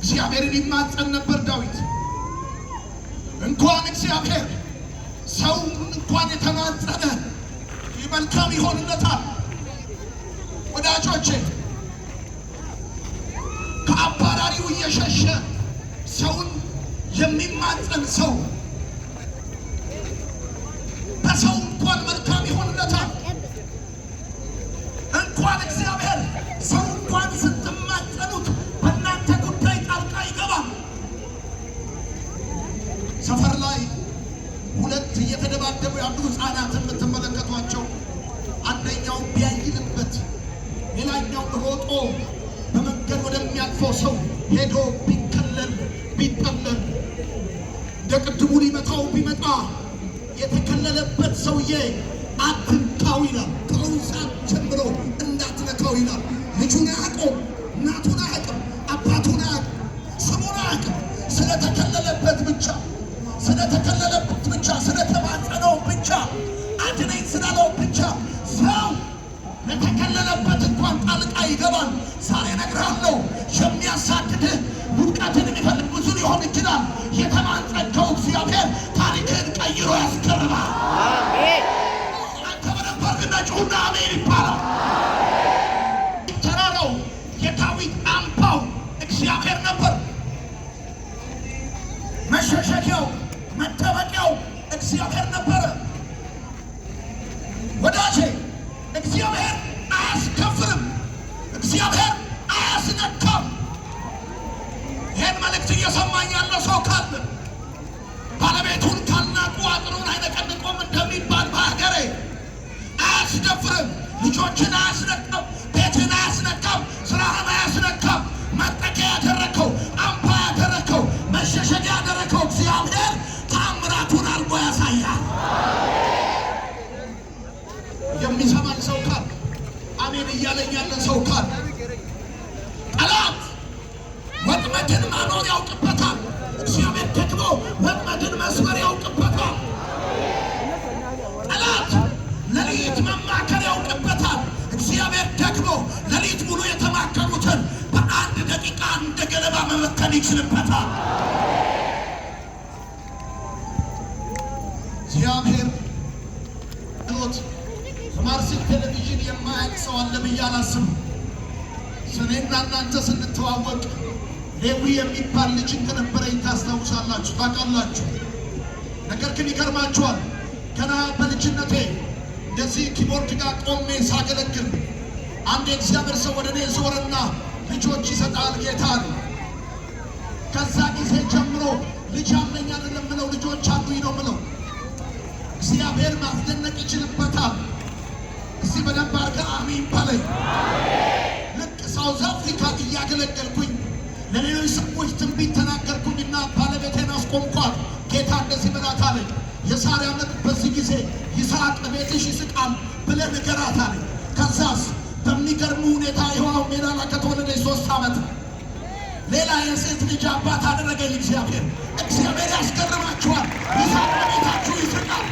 እግዚአብሔርን ይማጸን ነበር ዳዊት። እንኳን እግዚአብሔር ሰው እንኳን የተማጸነ መልካም ይሆንለታል። ወዳጆቼ፣ ከአባራሪው እየሸሸ ሰውን የሚማጸን ሰው በሰው እንኳን መልካም ይሆንለታል። እንኳን እግዚአብሔር ሰው እንኳን ስትማጸኑት በእናንተ ጉዳይ ጣልቃ ይገባል። ሰፈር ላይ ሁለት እየተደባደቡ ያሉ ሕፃናትን የምትመለከቷቸው፣ አንደኛው ቢያይልበት ሌላኛው ሮጦ በመንገድ ወደሚያልፈው ሰው ሄዶ ቢከለል ቢጠለል እንደ ቅድሙ ሊመታው ቢመጣ የተከለለበት ሰውዬ አትንካው ይላል። ከአሁን ሰዓት ጀምሮ እንዳትነካው ይላል። ልጁን አያውቀውም፣ እናቱን አያውቅም፣ አባቱን አያውቅም፣ ስሙን አያውቅም። ስለተከለለበት ብቻ፣ ስለተከለለበት ብቻ፣ ስለተማጸነው ብቻ፣ አድነኝ ስላለው ብቻ ሰው ለተከለለበት እንኳን ጣልቃ ይገባል። ዛሬ እነግርሃለሁ፣ የሚያሳድድህ፣ ውድቀትን የሚፈልግ ብዙ ሊሆን ይችላል። የተማጸንከው እግዚአብሔር ታሪክህን ቀይሮ ያስገርማል። አሜን። አንተ በነበርክና ጩሁና አሜን ይባላል። ተራራው የዳዊት አምባው እግዚአብሔር ነበር። መሸሸጊያው፣ መጠበቂያው እግዚአብሔር ነበረ። ወዳጄ፣ እግዚአብሔር አያስከፍርም። እግዚአብሔር አያስነካም። ይህን መልእክት እየሰማኝ ያለ ሰው ካለ፣ ባለቤቱን ካልናቁ አጥሩን አይነቀንቆም እንደሚባል በሀገሬ፣ አያስደፍርም። ልጆችን አያስነካም። ቤትን አያስነካም። ስራህን አያስነካም። መጠጊያ ያደረከው፣ አምባ ያደረከው፣ መሸሸጊያ ያደረከው እግዚአብሔር ታምራቱን አድርጎ ያሳያል። የሚሰማኝ ሰው ካለ፣ አሜን እያለኝ ያለ ሰው ካለ፣ ጠላት ወጥመድን ማኖር ያውቅበታል። እግዚአብሔር ደግሞ ወጥመድን መስበር ያውቅበታል። ጠላት ሌሊት መማከር ያውቅበታል። እግዚአብሔር ደግሞ ሌሊት ሙሉ የተማከሩትን በአንድ ደቂቃ እንደ ገለባ መበተን ይችልበታል። እግዚአብሔር ሎት በማርሲል ቴሌቪዥን የማያውቅ ሰው አለ ብዬ አላስብም። እኔና እናንተ ስንተዋወቅ ሌዊ የሚባል ልጅ እንደነበረኝ ታስታውሳላችሁ፣ ታውቃላችሁ። ነገር ግን ይገርማችኋል፣ ገና በልጅነቴ እንደዚህ keyboard ጋር ቆሜ ሳገለግል አንድ የእግዚአብሔር ሰው ወደ እኔ ዞረና ልጆች ይሰጣል ጌታ አለ። ከዛ ጊዜ ጀምሮ ልጅ አለኝ አይደለም ምለው፣ ልጆች አሉኝ ነው ምለው። እግዚአብሔር ማስደነቅ ይችልበታል። እስቲ በደንብ አድርገህ አሜን በለኝ። ልክ ሳውዝ አፍሪካ እያገለገልኩኝ ለሌሎች ሰዎች ትንቢት ተናገርኩኝና ባለቤቴን አስቆምኳት። ጌታ እንደዚህ በላት አለኝ። የዛሬ ዓመት በዚህ ጊዜ ይስሐቅ ቤትሽ ይስቃል ብለህ ንገራት አለኝ። ከዛስ በሚገርም ሁኔታ ይኸው ሜዳላ ከተወለደች 3 ዓመት ነው። ሌላ የሴት ልጅ አባት አደረገኝ እግዚአብሔር። እግዚአብሔር ያስገርማችኋል። ይስሐቅ በቤታችሁ ይስቃል።